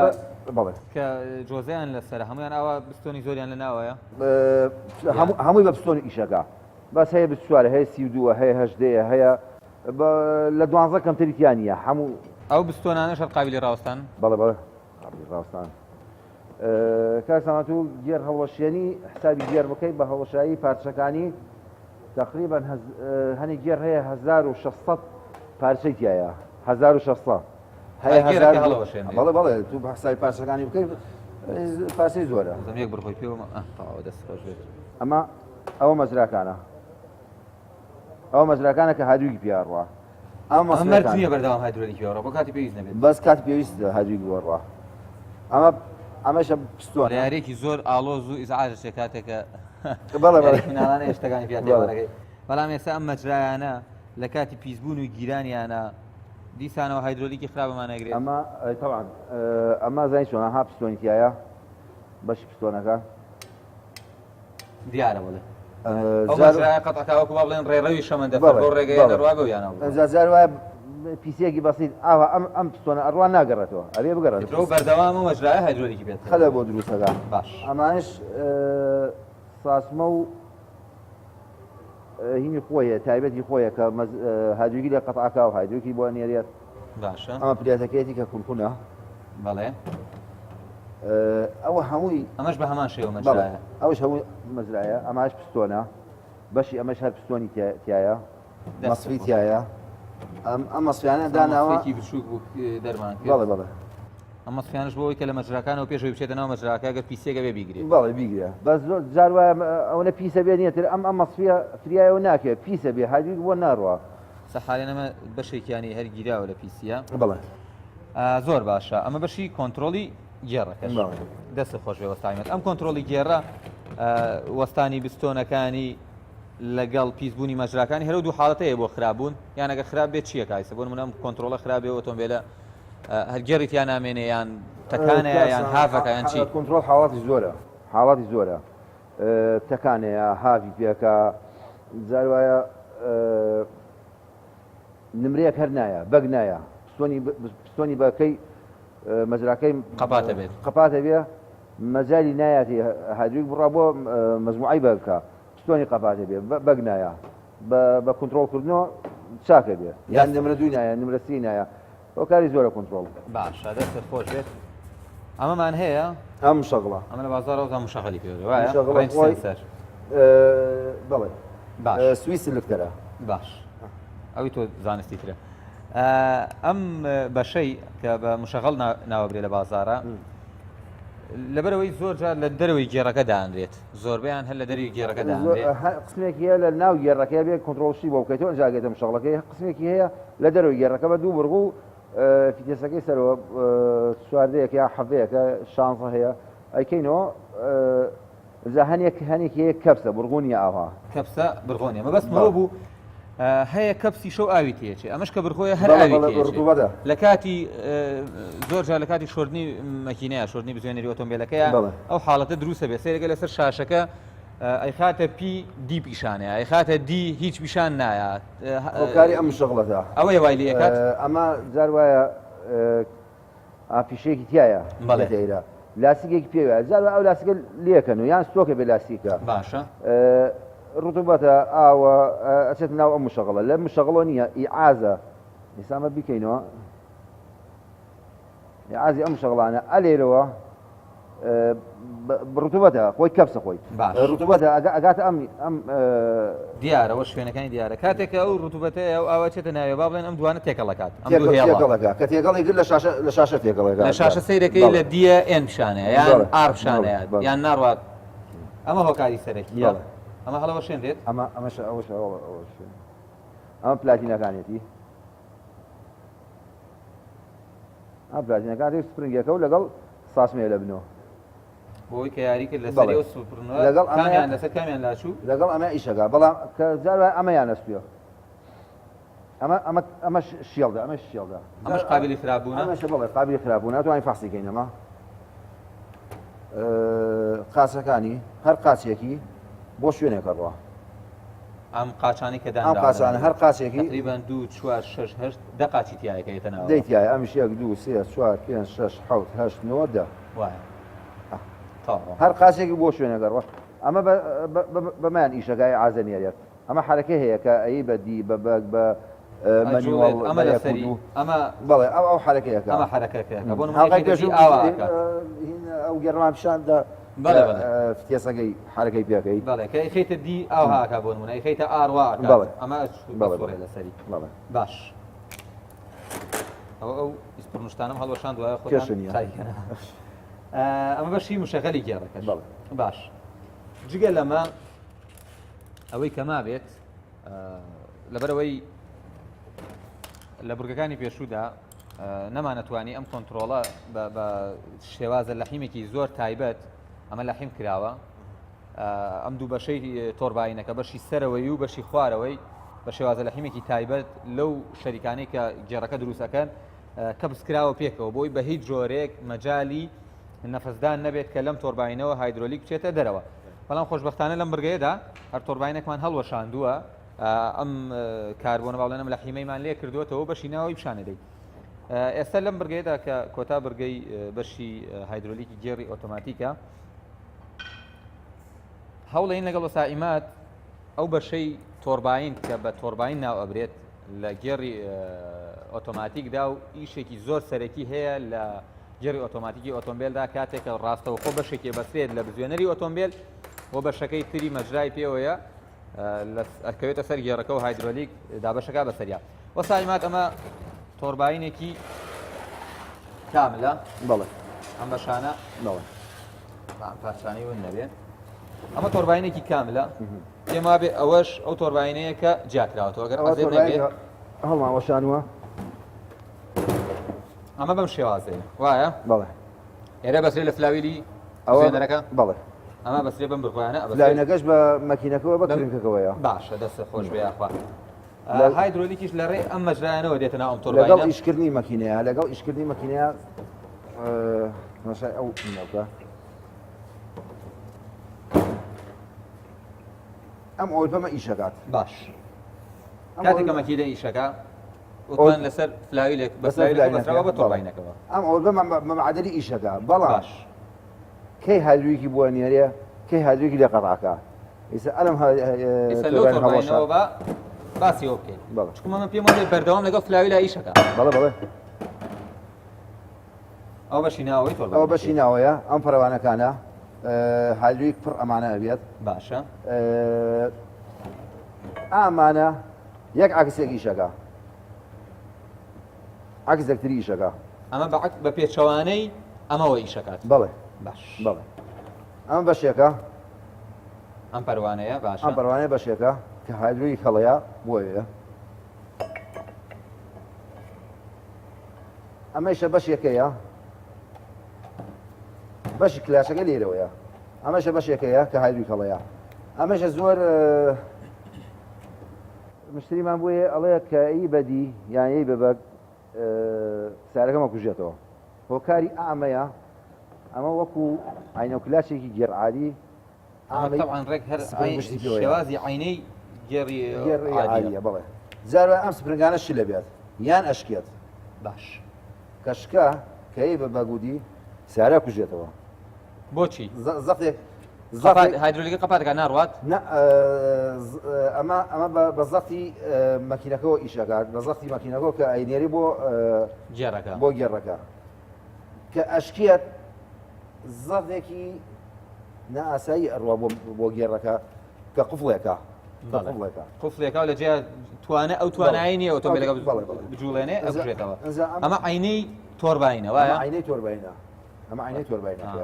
بەڵێ کە جۆزیان لەسەر هەمویان ئاوا پستۆنی زۆریان لە ناوەیە هەمووی بە پستۆنی ئیشەکە بەس هەیە 24 هەیە 32 هەیە هەشدەیە هەیە لە دوانزە کەمتری تیا نییە هەموو ئەو بستۆنانەش هەر قابلی ڕاوەستان بەڵێ بەڵێ قابلی ڕاوەستان کاک سامان تۆ گێر هەڵوەشێنی حسابی گێر بکەی بە هەڵوەشایی پارچەکانی تقریبا هەنێ گێر هەیە 1600 پارچەی تایە 1600 هەیە هەر هەڵوەشێن بەڵێ بەڵێ تو بە حسابی پارچەکانی بکەی پارچەی زۆرە زم یەک بڕخۆی پێوە تەواو دەست خۆش بێت ئەمە ئەوە مەزراکانە ئەوە مەزراکانە کە هادووی پیاڕوە ئەم مەرج نییە بەردەوام هایدرۆلیکی بەڕۆ بۆ کاتی پێویست نەبێت بەس کاتی پێویست هایدرۆلیکی بەڕۆ ئەمە ئەمەشە پستۆن یاریێکی زۆر ئاڵۆز و ئیزعاج شێ کاتێکە بەڵێ بەڵێ مناڵانە شتەکانی پیا تێوەرەکەی بەڵام ئێستا ئەم مەجرایانە لە کاتی پیسبوون و گیرانیانە دیسانەوە هایدرۆلیکی خراپمان نەگرێت ئەمە طبعا ئەمە زانی چۆنە ها پستۆنی تایە بەشی پستۆنەکە دیارە بەڵێ ئەو مەجرایە قەتعەکە وەکو با بڵێن ڕێڕەوی شەمەندەفەر بەو ڕێگەیە دەڕوا بەو یانەوە بڕوا. ئینجا جار وایە پیسیەکی بەسیت ئاوا ئەم ئەم پستۆنە ئەڕوا ناگەڕێتەوە ئەبێ بگەڕێتەوە. ئیتر ئەو بەردەوام ئەو مەجرایە هایدرۆلیکی پێ خەلە بۆ دروستەکە. باش. ئەمانەش ساسمە و هینی خۆیە تایبەتی خۆیە کە هایدرۆلیکی لێ قەتعەکە و هایدرۆلیکی بۆ ئەنێرێت. باشە. ئەمە پلێتەکەیەتی کە کونکونە. بەڵێ. ئەوە هەمووی ئەمەش بە هەمان شێوە مەجرایە. ئەوش هەمووی مەجرایە ئەماش پستۆنە بەشی ئەمەش هەر پستۆنی تایە مەسفی تایە ئەم ئەم مەسفیانە داناوە بچووک بوو دەرمان کرد بەڵێ بەڵێ ئەم مەسفیانش بۆ ئەوەی کە لە مەجراکانەوە پێشەوەی بچێتە ناو مەجراکە گەر پیسێکە بێ بیگرێت بەڵێ بیگرێ بەس زۆر جار وایە ئەوەنە پیسە بێ نییە تر ئەم ئەم مەسفیە فریایەوە ناکەوێت پیسە بێ هەرویک بۆ ناڕوا سەحالێن ئەمە بەشێکیانی هەر گیراوە لە پیسیە بەڵێ زۆر باشە ئەمە بەشی کۆنترۆڵی گێڕەکەش دەست خۆش بێ وەستایمەت ئەم کۆنترۆڵی گێڕە وەستانی بستۆنەکانی لەگەڵ پیسبوونی مەجراکانی هەرو دوو حاڵەتەیە بۆ خراپبوون یان ئەگە خراپ بێت چییە کایسە بۆ منم کۆنترۆڵە خراپ بێ ئۆتۆمبیلە هەر گێڕی تیا نامێنێ یان تەکانە یان هاڤەکە یان چی کۆنترۆڵ حاڵاتی زۆرە حاڵاتی زۆرە تەکانەیە هاوی پێکە جار وایە نمرەیەک هەر نایە بەگ نایە پستۆنی پستۆنی بەکەی مەزراکەی قەپاتە بێت قەپاتە بێ مەجای نایەتی هادویک بڕا بۆ مەزموعی بەکە پستۆنی قەپاتە بێ بەگ نایە بە کۆنترۆڵ کردنەوە چاکە بێ یان نمرە دووی نایە نمرە سی نایە هۆکاری زۆرە کۆنترۆڵ. باشە دەستت خۆش بێت ئەمەمان هەیە ئەم مشەغڵە ئەمە لە بازاڕەوە تا مشەغەلی پێ وایە مشەغڵە ڕێنج خۆی سێنسەر بەڵێ باش سویس سلکتەرە باش ئەوی تۆ زانستی ترە ئەم بەشەی کە بە مشەغەڵ ناوەبرێ لە بازارە لەبەرەوەی زۆر جار لە دەرەوەی گێڕەکە دانرێت زۆربەیان هەر لە دەری گێڕەکە دانرێت قسمێکی هەیە لە ناو گێڕەکەی بێ کۆنترۆڵشی بۆ بکەیتەوە ئینجا گێتە مشەغڵەکەی قسمێکی هەیە لە دەرەوەی گێڕەکە بە دوو بڕگ و فیتێسەکەی سەرەوە چواردەیەک یا حەڤەیەکە شانزە هەیە ئەیکەینەوە ئینجا هەنێک هەنێکی هەیە کەپسە بڕگۆ نییە ئاوا کەپسە بڕگۆ نییە مەبەستمەوە بوو هەیە کەپسی شەو ئاوی تێچێ ئەمەش کە بڕگۆیە هەر ئاوی تێچێ لە کاتی زۆر جار لە کاتی شۆردنی مەکینەیە شۆردنی بزوێنەری ئۆتۆمبیلەکەیە ئەو حاڵەتە دروستە بێ سەیرەکە لەسەر شاشەکە ئەیخاتە P D پیشانەیە ئەیخاتە D هیچ پیشان نایە هۆکاری ئەم شغڵەتە ئەوەیە وای لێکات ئەمە جار وایە ئافیشێکی تایە بەڵێ تێرە لاسیکێکی پێوە جار ئەو لاسیکە لێکەن و یان ستۆکە بێ لاسیکە باشە. ڕتوبەتە ئاوە ئەچێت ناو ئەم مشەغڵە لە مشەغڵۆ نییە ئیعازە ئێستا بیکەینەوە ئیعازی ئەم مشەغڵانە ئەلێرەوە ڕتوبەتە خۆی کەپسە خۆی ڕتوبەتە ئەگاتە ئەم ئەم دیارەوە شوێنەکانی دیارە کاتێک ئەو ڕتوبەتەیە ئەو ئاوا چێتە ناوێ با بڵێن ئەم دوانە تێکەڵەکات ئەم تێکەڵەکە کە تێکەڵی کرد لە شاشە لە شاشە تێکەڵەکە لە شاشە سەیرەکەی لە D یە N پیشانەیە یان R پیشانەیە یان ناڕوات ئەمە هۆکاری سەرەکی ئەمە هەڵەوەشێنرێت ئەمە ئەمەش ئەوەش ئەمە پلاتینەکانێتی ئەم پلاتینەکان سپرنگەکە و لەگەڵ ساسمەیە لە بنەوە بۆی کە یاری کرد لەسەر ئەو سوپرنەوە لەگەڵ ئەمیان لەسەر کامیان لاچوو لەگەڵ ئەمە ئیشەکە بەڵام کە جار ئەمەیان ئەسپیە ئەمە ئەمە ئەمە شێڵدە ئەمە شێڵدە ئەمەش قابلی خراپبوونە ئەمەش بەڵێ قابلی خراپبوونە توانین فەحسی کەین ئەمە قاچەکانی هەر قاچێکی بۆ شوێنێکە ڕوە ئەم قاچانی کە ئەم قاچانە هەر قاچێکی تقریبا 2 4 6 8 دە قاچی تایەکە یێتە ناوەوە دەی تایە ئەمیش یەک دوو سێ چوار پێنج شەش حەوت هەشت نۆ دە وایە تەواو هەر قاچێکی بۆ شوێنێکە ڕوە ئەمە بەمەیان ئیشەکای عازەنیەرێت ئەمە حەرەکەی هەیە کە ئەی بە D بە بەگ بە manual ئەمە لەسەری ئەمە بەڵێ ئەو ئەو حەرەکەیەکە ئەمە حەرەکەکە بۆ نمونە پێشوو ئاوا ئەو گێڕمان پیشان دا بەڵێ بەڵێ فتێسەکەی حەرەکەی پێکەی بەڵێ کە ئەیخەیتە D ئاوها ئەکا بۆ نمونە ئەیخەیتە R وا ئەکات بەڵێ ئەمە بەڵێ بەڵێ لەسەری بەڵێ باش ئەوە ئەو ئیسپڕنشتانم هەڵوەشان دوایە خۆتان کێشە نییە. چایکەنە ئەمە بەشی مشەغەلی گێڕەکەش بەڵێ. باش جگە لەمە ئەوەی کە مابێت لەبەرەوەی لە بڕگەکانی پێشوودا نەمانەتوانی ئەم کۆنتترۆڵە بە شێوازە لەحیمێکی زۆر تایبەت ئەمە لەحیم کراوە ئەم دوو بەشەی تۆرباینەکە بەشی سەرەوەی و بەشی خوارەوەی بە شێوازە لەحیمێکی تایبەت لەو شەریکانەی کە گێڕەکە دروستەکەن کەپس کراوە پێکەوە بۆی بە هیچ جۆرێک مەجای نەفەسدان نەبێت کە لەم تۆرباینەوە هایدرۆلیک بچێتە دەرەوە. بەڵام خۆشبەختانە لەم بڕگەیەدا هەر تۆرباینێکمان هەڵوەشاندووە ئەم کاربۆنە با بڵێن ئەم لەحیمەیمان لێ کردووەتەوە بەشی ناوەی پیشانەدەی. ئێستا لەم بڕگەیەدا کە کۆتا بڕگەی بەشی هایدرۆلیکی گێڕی ئۆتۆماتیکە هەوڵین لەگەڵ وەسائیمات ئەو بەشەی تۆرباین کە بە تۆرباین ناو ئەبرێت لە گێڕی ئۆتۆماتیکدا و ئیشێکی زۆر سەرەکی هەیە لە گێڕی ئۆتۆماتیکی ئۆتۆمبیلدا کاتێک کە ڕاستەوخۆ بەشێکی بەسرێت لە بزوێنەری ئۆتۆمبیل و بەشەکەی تری مەجرای پێوەیە ئەکەوێتە سەر گێڕەکە و هایدرۆلیک دابەشەکە بەسەریا وەسایمات ئەمە تۆرباینێکی کاملە بەڵێ ئەم بەشانە بەڵێ پارچانەی ون نەبێ ئەمە تۆرباینێکی کاملە پێم وابێ ئەوەش ئەو تۆرباینەیە کە جیاکراوەتەوە گەر ئەزێت نەبێ هەڵمان وەشانوە ئەمە بەم شێوازەیە وایە بەڵێ ئێرە بەسرێ لە فلاویلی ئەوە دەرەکە بەڵێ ئەمە بەسرێ بەم بڕخۆیانە فلاوینەکەش بە مەکینەکەەوە بە کرنکەکەوەیە باشە دەستە خۆش بێ یاخوا هایدرۆلیکیش لە ڕێ ئەم مەجرایانەوە دێتە ناو ئەم لەگەڵ ئیشکردنی مەکینەیە لەگەڵ ئیشکردنی مەکینەیە مەشای ئەو نەوکە ئەم ئۆلپەمە ئیشەکات باش کاتێک کە مەکینە ئیشەکە وتمان لەسەر فلاویلێک بە فلاویلێک بەسراوە بە تۆرباینەکەوە ئەم ئۆلپە مەعدەلی ئیشەکە بەڵام کەی هایدرۆلیکی بۆ نێرێ کەی هایدرۆلیکی لێ قەتعەکە ئیسا ئەلم ئیسا لەو تۆرباینەوە بە باسی ئەوە بکەین چونکە من پێم وایە بەردەوام لەگەڵ فلاویلا ئیشەکە بەڵێ بەڵێ ئەو بەشی ناوەی تۆ ئەو بەشی ناوەیە ئەم پەرەوانەکانە هایدرۆلیک پڕ ئەمانە ئەبێت باشە ئامانە یەک عکسێک ئیشەکە عکس یەکتری ئیشەکە ئەمە بە پێچەوانەی ئەمەوە ئیشەکات بەڵێ باش بەڵێ ئەمە بەشێکە ئەم پەروانەیە باش ئەم پەروانەیە بەشێکە کە هایدرۆلیک هەڵەیە بۆیە ئەمەیشە بەشێکەیە بەشی کلاشەکە لێرەوەیە ئەمەشە بەشێکەیە کە هایدرویک هەڵەیە ئەمەشە زۆر مشتریمان بۆیە ئەڵێ کە ئی بەدی یان ی بەبەگ سارەکەمە کوژێتەوە هۆکاری ئامەیە ئەمە وەکو ئاینە و کلاشێکی گێڕعادی طبعا ڕێک هەر شێوازی عینەی گێڕی عادیە بەڵێ جارە ئەم سپرنگانە شلە بێت یان ئەشکێت باش کە شکا کەی بە بەگودی سارا کوژێتەوە بۆچی زەقێک. هایدرۆلیکە قەپاتەکە ناڕوات؟ نا ئەمە ئەمە بە زەختی مەکینەکەەوە ئیشەکات بە زەختی مەکینەکەەوە کە ئەینێری بۆ گێڕەکە بۆ گێڕەکە کە ئەشکیەت زەغێکی نائاسایی ئەڕوا بۆ گێڕەکە کە قفڵێکە قفڵێکە قفڵێکە لە جێ توانە ئەو توانایی نییە ئۆتۆمبیلەکە بجوڵێنێ ئەبژێتەوە ئەمە عینەی تۆربینە وایە عینەی تۆربینە ئەمە عینەی تۆربینەکە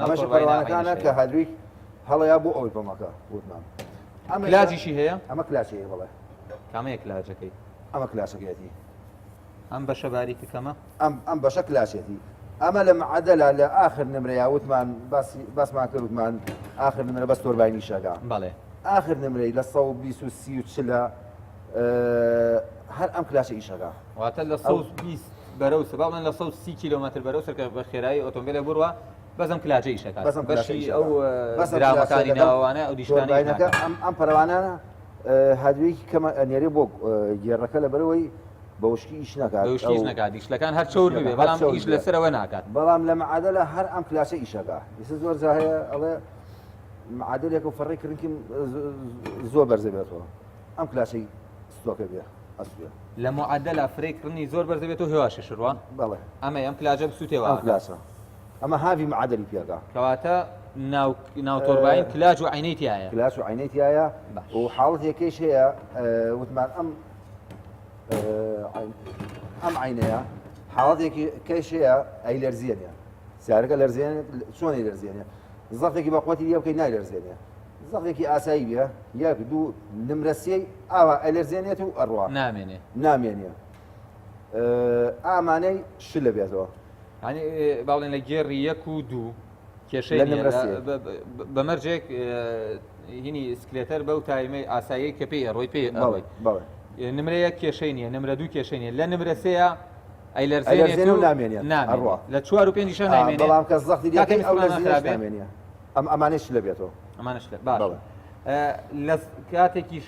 ئەمەش پەروانەکانە کە هەدویک هەڵەیە بۆ ئەوەی پەمەکە وتمان ئەمە کلاجیشی هەیە ئەمە کلاچی هەیە بەڵێ کامەیە کلاجەکەی ئەمە کلاچەکەیەتی ئەم بەشە باریکە کەمە؟ ئەم ئەم بەشە کلاسێتی ئەمە لە معەدەلە لە ئاخر نمرەیا وتمان باسی باسمان کرد وتمان ئاخر نمرە بەس تۆرباینی شەکا بەڵێ ئاخر نمرەی لە 120 و 30 و 40 هەر ئەم کلاسە ئیشەکە واتە لە 120 بەرەو سەر با بڵێن لە 130 کیلۆمەتر بەرەو سەر کە بە خێرایی ئۆتۆمبیلێک بڕوا بەس ئەم کلاجە ئیشەکات بەس ئەم کلاجە بەشی ئیشەکا. ئەو بەس ئەم درامەکانی کلاجە لەگەڵ ناوانە ئەو دیشتانە ئیش تۆرباینەکە ناکات. ئەم ئەم پەرەوانە هادوێکی کەمە ئەنێرێ بۆ گێڕەکە لەبەرەوەی بە وشکی ئیش نەکات بە وشکی ئیش نەکات دیشلەکان هەر چەور ببێ بەڵام ئیش لەسەرەوە ناکات بەڵام لە معادلە هەر ئەم کلاسە ئیشەکە ئیسە زۆر جا هەیە ئەڵێ معادلێک و فەڕی کرنکیم زۆر بەرزە بێتەوە ئەم کلاسی ستۆکە بێ ئەسوێ لە معادلە فرەی کڕنی زۆر بەرزە بێتەوە هێواشی شڕوە بەڵێ ئەمە ئەم کلاجە بسووتێەوە ئەم کلاسە ئەمە هاوی معادلی پێکا کەواتە ناو ناو تۆرباین کلاج و عینەی تایە کلاس و عینەی تایە و حاڵەتێکەیش هەیە وتمان ئەم ئەم عینەیە حاڵەتێکی کەش هەیە ئەی لەرزیێنێ سیارەکە لەرزێنێ چۆنی لەرزێنێ زەختێکی بەقوەتی لێ بکەی نایلەرزێنێ زەختێکی ئاسایی بێ یەک دوو نمرە سێی ئاوا ئەلەرزێنێت و ئەڕوا نامێنێ نامێنێ ئامانەی شلە بێتەوە ینی با بڵێن لە گێڕی یەک و دوو کێشەی بە مەرجێک هینی سکلێتەر بەو تایمەی ئاسایی کە پێی ئەڕۆی پێی ئەڕۆی نمرە یەک کێشەی نییە نمرە دوو کێشەی نییە لە نمرە سێیە ئەی لەرزێنێت و نامێنێت ئەڕوا لە چوار و پێنجیشە نامێنێت بەڵام کە زەختی لەکەی ئەو لەرزینەش نامێنێ ئەم ئەمانەش لە بێتەوە ئەمانەش لە باش لە کاتێکیش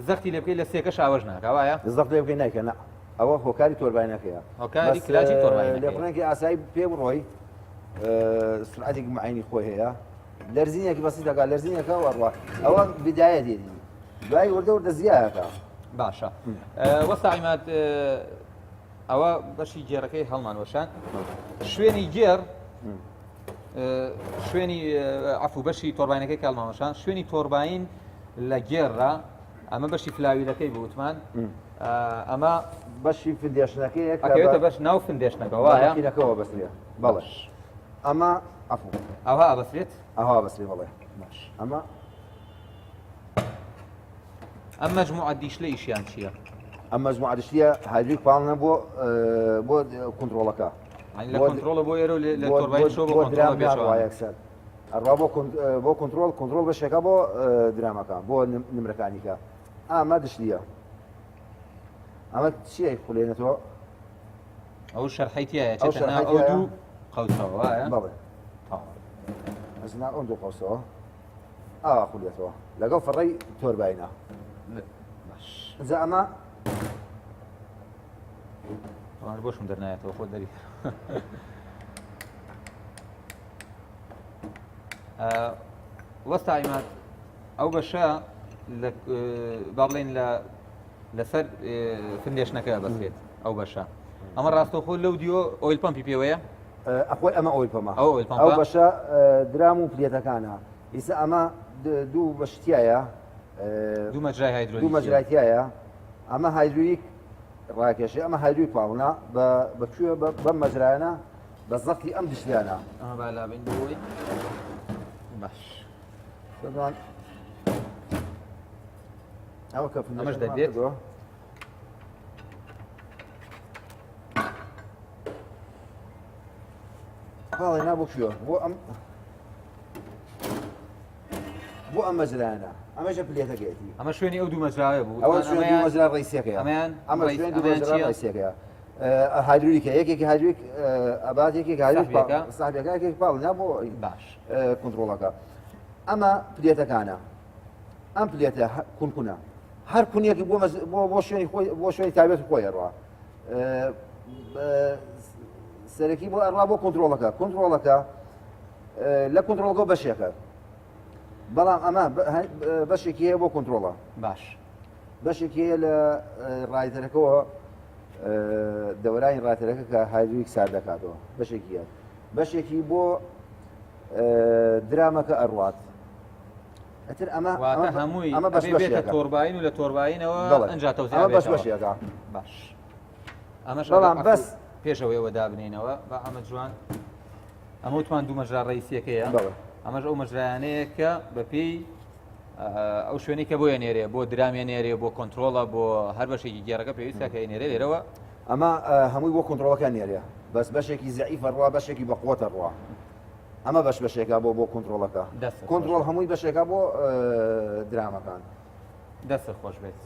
زەختی لێ بکەی لە سێکە شاوەش ناکا وایە زەخت لێ بکەی نایکە نا ئەوە هۆکاری تۆرباینەکەیە هۆکاری کلاجی تۆرباینەکەیە لێخوڕێنێکی ئاسایی پێ بڕۆی سرعەتێکی معینی خۆی هەیە لەرزینێکی بەسی دەکات لەرزینەکە وەڕوا ئەوە بدایە دێنی دوای وردە وردە زیایەکە باشە وەستا عیماد ئەوە بەشی گێڕەکەی هەڵمان وەشان شوێنی گێڕ شوێنی عفو بەشی تۆرباینەکەی کاڵماوەشان شوێنی تۆرباین لە گێڕە ئەمە بەشی فلاویلەکەی بوتمان ئەمە بەشی foundation ەکەیە ئەکەوێتە بەش ناو foundation ەکە وایە مەکینەکەوە بەسرێ بەڵێ ئەمە عفو ئەوها ئەبەسرێت ئەوها بەسرێ بەڵێ باش ئەمە ئەم مەجموعە دیشلە ئیشیان چییە؟ ئەم مەجموعە دیشلیە هایدریک پاڵنە بۆ بۆ کۆنترۆڵەکە لە کۆنترۆڵە بۆ ئێرە لە تۆرباین شۆ بۆ کۆنترۆڵ پێشەوە یەکسەر ئەڕوا بۆ بۆ کۆنترۆڵ کۆنترۆڵ بەشێکە بۆ درامەکە بۆ نمرەکانیکە ئامە دشلیە ئەمە چیە خولێنێتەوە ئەو شەرحەی تایە چێتە ناو ئەو دوو قەوسەوە وایە بەڵێ ئەزنا ئەو دوو قەوسەوە ئاوا خولێتەوە لەگەڵ فڕەی تۆرباینە باش جا ئەمە ئەوان بۆشم دەرنایەتەوە خۆ دەری وەستا عیماد ئەو بەشە با بڵێن لە لەسەر foundation ەکە بەسرێت ئەو بەشە ئەمە ڕاستەوخۆ لەو دیۆ oil pump ی پێوەیە ئەخۆی ئەمە oil pump ە ئەو oil pump ە ئەو بەشە درام و plate ەکانە ئیسا ئەمە دوو بەشتیایە دوو مەجرای هایدرۆلیک دوو مەجرایتیایە ئەمە هایدرۆلیک ڕاکێشی ئەمە هایدرۆلیک پاڵنا بە بەکوێ بەم مەجرایانە بە زەختی ئەم دشتیانە ئەمە با لابین بۆی باش سەدان ئەوە کە ئەمەش دەبێت پاڵی نا بۆ کوێ بۆ ئەم بۆ ئەم مەجرایانە ئەمەشە plate ەکەیەتی ئەمە شوێنی ئەو دوو مەجرایە بوو ئەوە شوێنی دوو مەجرا ڕئیسیەکەیە ئەمەیان ئەمە شوێنی دوو مەجرا ڕئیسیەکەیە هایدرولیکە یەکێکی هایدرولیک ئەبات یەکێک هایدرولیک ساحبەکە یەکێک پاڵ نا بۆ باش کۆنترۆڵەکە ئەمە plate ەکانە ئەم plate ە کونکونە هەر کونێکی بۆ بۆ بۆ شوێنی خۆی بۆ شوێنی تایبەت خۆی ئەڕوا سەرەکی بۆ ئەڕوا بۆ کۆنترۆڵەکە کۆنترۆڵەکە لە کۆنترۆڵگە بەشێکە. بەڵام ئەمە بەشێکی هەیە بۆ کۆنتترۆڵە باش بەشێکی هەیە لە ڕایتەرەکەەوە دەورانی ڕاتەرەکە کە هایدرویک سار دەکاتەوە بەشێکی هەیە بەشێکی بۆ درامەکە ئەڕوات ئەتر ئەمە واتە هەمووی ئەمە بەش بێتە تۆرباین و لە تۆرباینەوە ئەنجا تەوزیع بەش بەشێکە باش ئەمەش بەڵام بەس پێشەوەی ئەوە دابنینەوە بە ئەمە جوان ئەمە وتمان دوو مەجرا ڕئیسیەکەیە ئەمەش ئەو مەجرایانەیە کە بەپێی ئەو شوێنی کە بۆیە نێرێ بۆ درامیە نێرێ بۆ کۆنتترۆڵە بۆ هەر بەشێکی گێڕەکە پێویستە کە نێرێ لێرەوە ئەمە هەمووی بۆ کۆنتترۆڵەکە نێرێ بەس بەشێکی زعیفە ڕوا بەشێکی بەقوتە ڕوا ئەمە بەش بەشێکە بۆ بۆ کۆنتترۆڵەکە کۆنتترۆڵ هەمووی بەشێکە بۆ درامەکان دەست خۆش بێت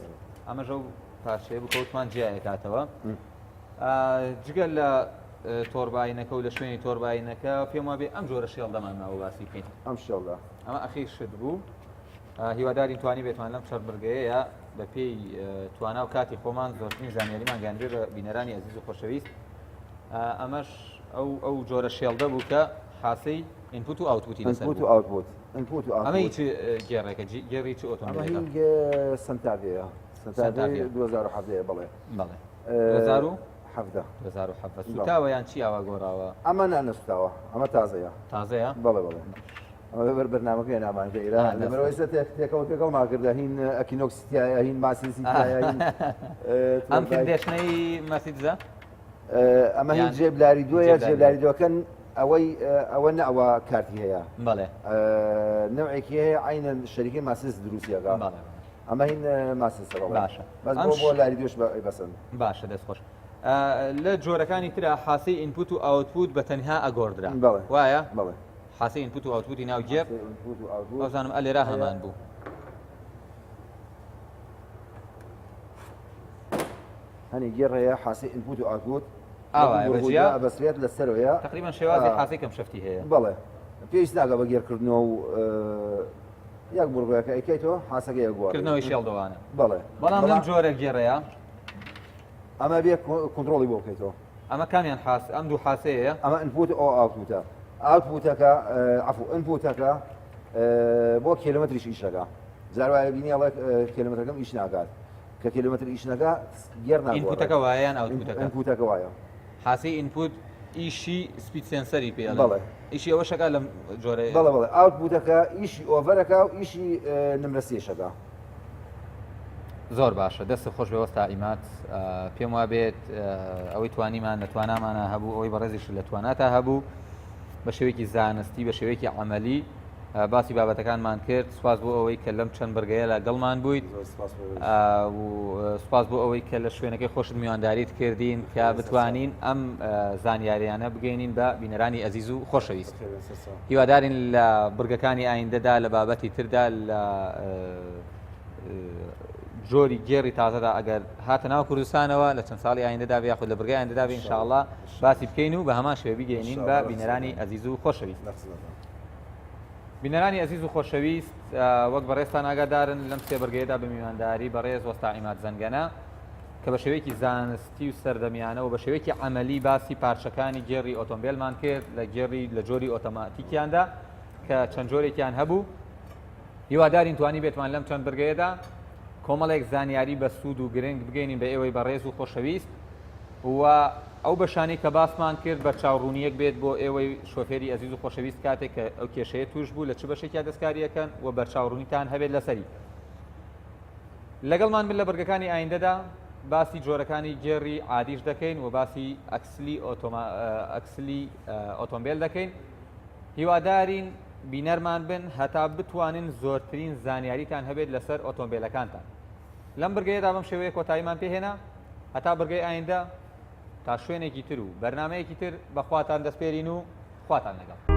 ئەمەش ئەو پارچەیە بوو کەوتمان جیایەکاتەوە جگە لە تۆرباینەکە و لە شوێنی تۆرباینەکە پێم وابێ ئەم جۆرە شێڵدەمان ماوە باسی بکەین ئەم شێڵدا ئەمە ئەخیر شت بوو هیوادارین توانی بێتمان لەم شەر بڕگەیە بە پێی توانا و کاتی خۆمان زۆرترین زانیاریمان گەاندرێ بە بینەرانی ئەزیز و خۆشەویست ئەمەش ئەو ئەو جۆرە شێڵدە بوو کە حاسی input و output ی لەسەر input و output input و ئەمە هیچ گێڕێکە گێڕی چ ئۆتۆمبیلێکە سنتاڤیە سنتاڤیە 2017 بەڵێ بەڵێ 2017 2017 سوتاوە یان چی ئاوا گۆڕاوە؟ ئەمە نا نەسوتاوە ئەمە تازەیە تازەیە؟ بەڵێ بەڵێ ئەمە لەبەر بەرنامەکەی نامان کە ئێرە لەبەرەوەی ئێستا تێکەڵ تێکەڵمان کردە هین ئەکینۆکسی تایە هین ماسیسی تایە هین ئەم فیندێشنەی ماسیدزە؟ ئەمە هین جێبلاری دویە جێبلاری دوەکەن ئەوەی ئەوە نە ئەوە کارتی هەیە بەڵێ نەوعێکی هەیە عینەن شەریکەی ماسیس دروستیەکە ئەمە هین ماسیسە باشە بەس بۆ بۆ لاری دوش بەسن باشە دەست خۆش لە جۆرەکانی ترا حاسی input و output بە تەنها ئەگۆڕدرا وایە بەڵێ حاسی input و output ی ناو گێر ئەوزانم ئەلێرا هەمان بوو هەنی گێڕ هەیە حاسی input و output ئاوایە بە جیا ئەبەسرێت لە سەرەوەیە تقریبا شێوازی حاسی کەم شەفتی هەیە بەڵێ پێویست ناکە بە گێرکردنەوە و یەک بڕگەکە ئەیکەیتەوە حاسەکە یەکگۆڕ کردنەوەی شێڵدەوانە بەڵێ بەڵام لەم جۆرە گێڕەیە ئەمە بێ کۆنترۆڵی بۆ بکەیتەوە ئەمە کامیان حاس ئەم دوو حاسەیە ئەمە input ئەو output ە output ەکە عفو input ەکە بۆ کیلومتریش ئیشەکە جار وایە بینی ئەڵێ کیلومترەکەم ئیش ناکات کە کیلومتر ئیش نەکا گێڕ ناگۆڕێت. input ەکە وایە یان output ەکە؟ input ەکە وایە. حاسی input ئیشی speed sensor ی پێ ئەڵێن. بەڵێ. ئیشی ئەوەش ئەکا لەم جۆرە. بەڵێ بەڵێ output ەکە ئیشی over ەکا و ئیشی نمرە سێش ئەکا. زۆر باشە دەستت خۆش بێ وەستا عیماد پێم وابێت ئەوەی توانیمان لە توانامانە هەبوو ئەوەی بەڕێزیش لە تواناتا هەبوو بە شێوەیەکی زانستی بە شێوەیەکی عملی باسی بابەتەکانمان کرد سوپاس بۆ ئەوەی کە لەم چەند بڕگەیە لەگەڵمان بوویت و سوپاس بۆ ئەوەی کە لە شوێنەکەی خۆشت میوانداریت کردین کە بتوانین ئەم زانیاریانە بگەینین بە بینەرانی ئەزیز و خۆشەویست هیوادارین لە بڕگەکانی ئایندەدا لە بابەتی تردا لە جۆری گێڕی تازەدا ئەگەر هاتە ناو کوردستانەوە لە چەند ساڵی ئایندەدا بێ یاخود لە بڕگەی ئایندەدا بێ ئینشاءاللە باسی بکەین و بە هەمان شێوە بیگەینین بە بینەرانی ئەزیز و خۆشەویست. بینەرانی ئەزیز و خۆشەویست وەک بەڕێزتان ئاگادارن لەم سێ بڕگەیەدا بە میوانداری بەڕێز وەستا عیماد زەنگەنە کە بە شێوەیەکی زانستی و سەردەمیانە و بە شێوەیەکی عەمەلی باسی پارچەکانی گێڕی ئۆتۆمبێلمان کرد لە گێڕی لە جۆری ئۆتۆماتیکیاندا کە چەند جۆرێکیان هەبوو هیوادارین توانی بێتمان لەم چەند بڕگەیەدا کۆمەڵێک زانیاری بە سوود و گرنگ بگەینین بە ئێوەی بەڕێز و خۆشەویست و ئەو بەشانەی کە باسمان کرد بەرچاوڕوونییەک بێت بۆ ئێوەی شۆفێری ئەزیز و خۆشەویست کاتێک کە ئەو کێشەیە توش بوو لە چ بەشێکیا دەستکاری ئەکەن و بەرچاوڕوونیتان هەبێت لەسەری. لەگەڵمان بن لە بڕگەکانی ئایندەدا باسی جۆرەکانی گێڕی عادیش دەکەین و باسی ئەکسلی ئۆتۆما ئەکسلی ئۆتۆمبیل دەکەین هیوادارین بینەرمان بن هەتا بتوانن زۆرترین زانیاریتان هەبێت لەسەر ئۆتۆمبیلەکانتان لەم بڕگەیەدا بەم شێوەیە کۆتاییمان پێهێنا هەتا بڕگەی ئایندە تا شوێنێکی تر و بەرنامەیەکی تر بە خواتان دەسپێرین و خواتان لەگەڵ.